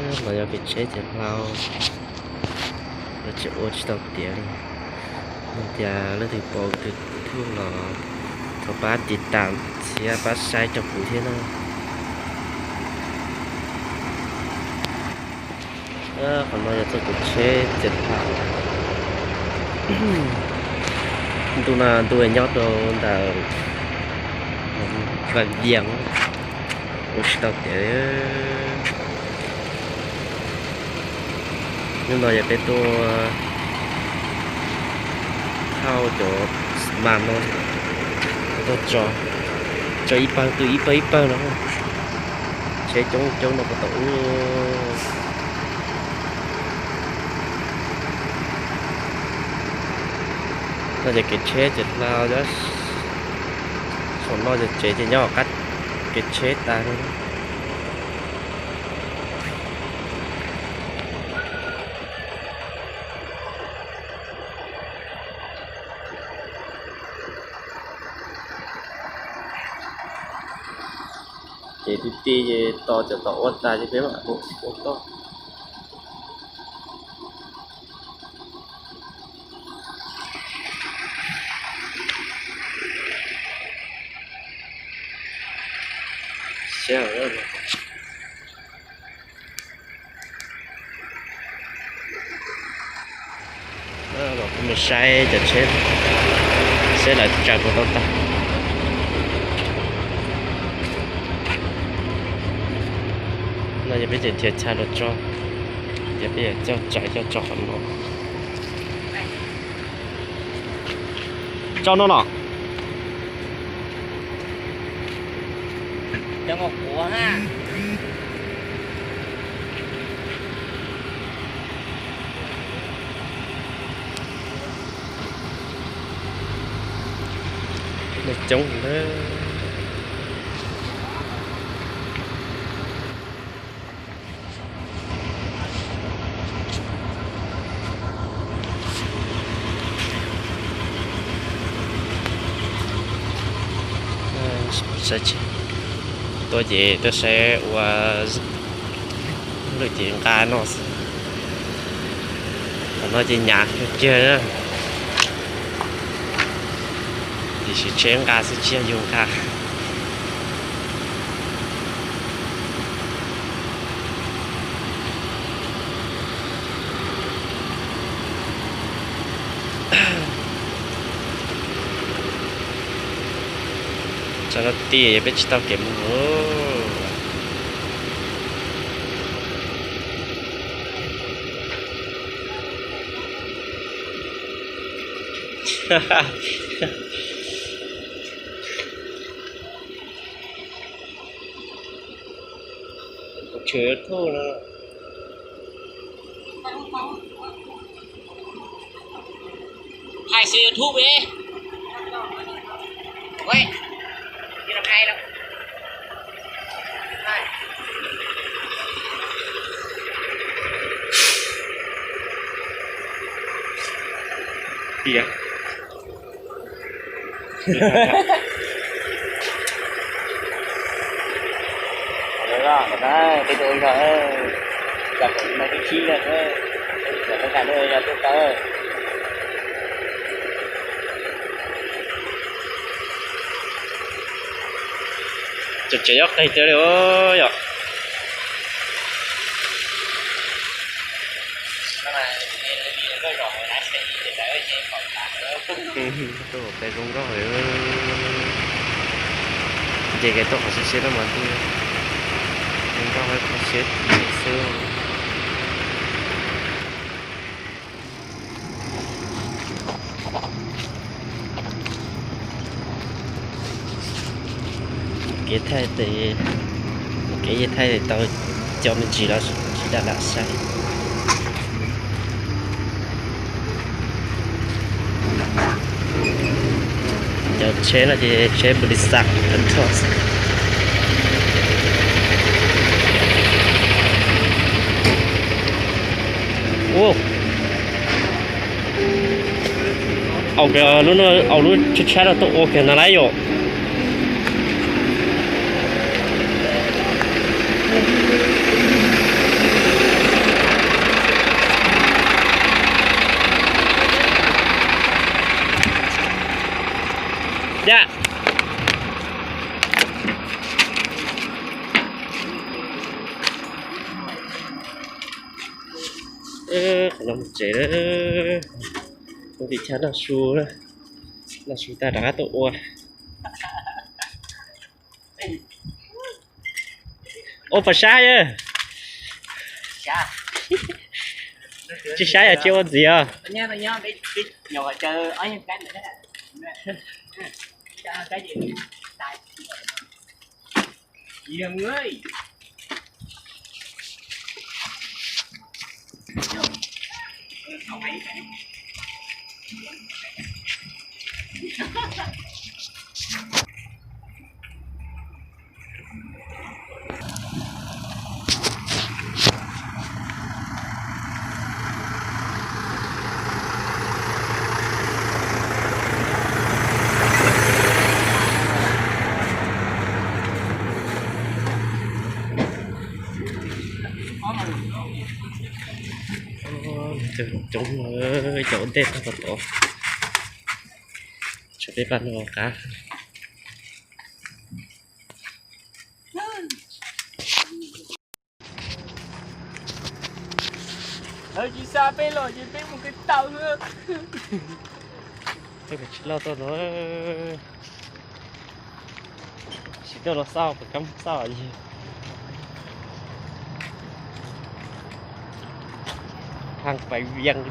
Los yog kev tsheb ces hlau, lawv tseem ua tsis tau tiav li. Yog tias leej twg pom tus thuj los thov pab tiv tam thiab pab saib rau kuv thiab na. Qhov no yog txoj kev tsheb txias hlau. Ntu no ntu nyob rau ntawm Vaj Vias, ua tsis tau tiav. Hnub no yog peb tuaj thauj cov mas no, tuaj tso, tso ib pawg twg ib pawg ib pawg no, tsheb coob coob no puas tau ub. No ces kev tsheb ces hlau, saum no ces tsev ces nyob qab kev tsheb tas li. Ces ti ti ces tos cov tom ua tas ces peb mam mus ua toj. Los kuv mus saib cov tsheb seb lawv tsaws puas tau tag. No yog peb tseem nrhiav chaw los tso, ces peb yuav coj tsaws coj tso qhov no. Tso no los. Coob lawm. Tuaj ces tuaj saib ua lwm ces nqa no xwb. Qhov no ces nyav kiag na. Tiam sis tsheb nqa xwb tsis yog yus nqa. Tsam no tias peb tsis tau kev mus. Tshwm YouTube no. Hais xyov YouTube đi. Ui, tias Qhov no peb tuaj ua zog, cas kom no twb khib na, kom no cas tuaj ua zog tuaj tau. Cov tsev nyob qis tiag li os yom. Tuaj pem zoo nkauj heev. Ces kev tuaj qhov siab siab no mas zoo nkauj, qhov siab xwb. Kev thaij tes, kev thaij tes tau cov me ntsis los tsis dam dam saib. Cov tsheb no ces tsheb npau li xam thov. Ua, au, lub no au lub tshab tshab no tuaj ua kiag no lawm yom. Qhov no mus tsev lawm. Hnub tim chaw noj su, noj su tag rov qab tuaj ua. Ua puas sab yawg? Tsis sab yog tsis ua ntxiv os. Coob, cov ua ntej tag tod, tshuav peb pab no qab. Lawv tsis xa peb los ces peb mus kev taw. Peb tsis loj tuaj no, tsis tuaj los xauj, pem kab xauj yig. Thaj pais vias lawm.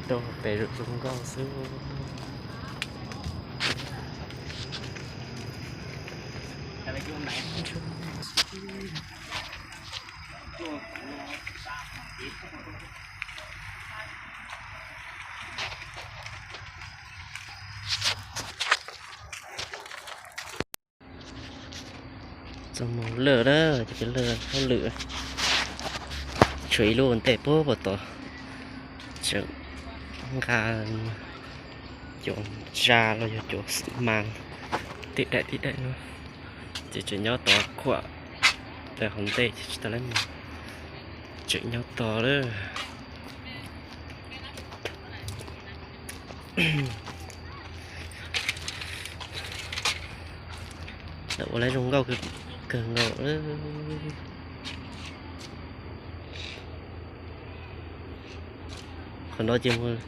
Tuaj pem zoo nkauj xwb. Txoj moo lawj na, cov lawj hauj lwm. Tshuav ib lub ua ntej puag puag tod, tseem nqa cov ntsa los yog cov xi mas tib daim tib daim no, ces tseem nyob tod khuam. Lawv hauv ntej ces tsis tau lab mus, tseem nyob tod lawm. Lawv ua lab zoo nkauj kawg nkaus. Qhov no ces mus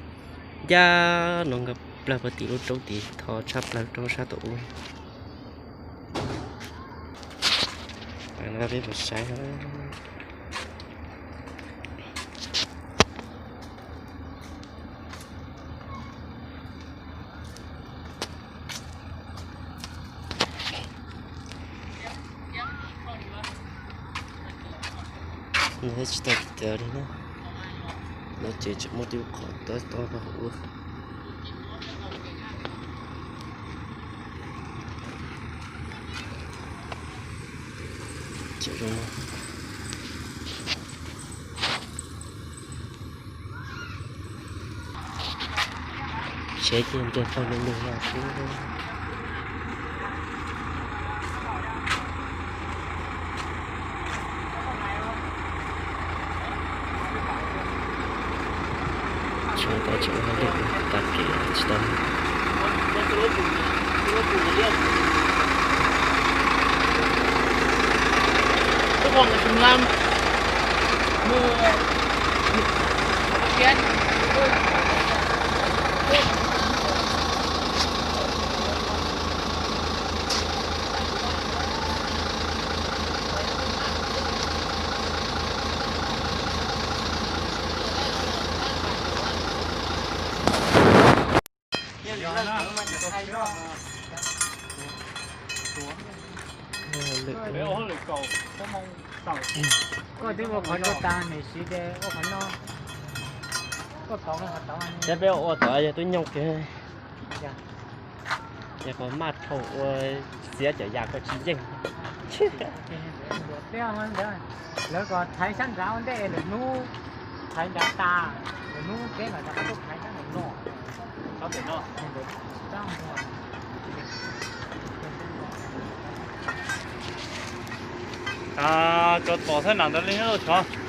ncaj no nkag plaws puag tim lub roob tid, tho tshaj plaws roob sab tom ub. Peb mus saib. Tsis tau tias li na, no ces tseem muaj tej qhov tob tob no ua. Tsheb ces nres tau lug lug no xwb. Tseem tau tseem lub tas kev tsis tau. Koj twb ua qhov no tas, nws siv ces ua qhov no. Koj tod, koj tod. Thiab peb ua tod yog tub nyoog kiag. Ces qhov maj dhau ua xiav cov yam koj tsis yeej. Lawv kom thaiv sab nrad ua ntej, lwm hnub thaiv nrad tas, lwm hnub peb mam rov qab tuaj thaiv sab nraum no. Sab nraum no. Tso tom thaj nam ntawd li nyob rau tod.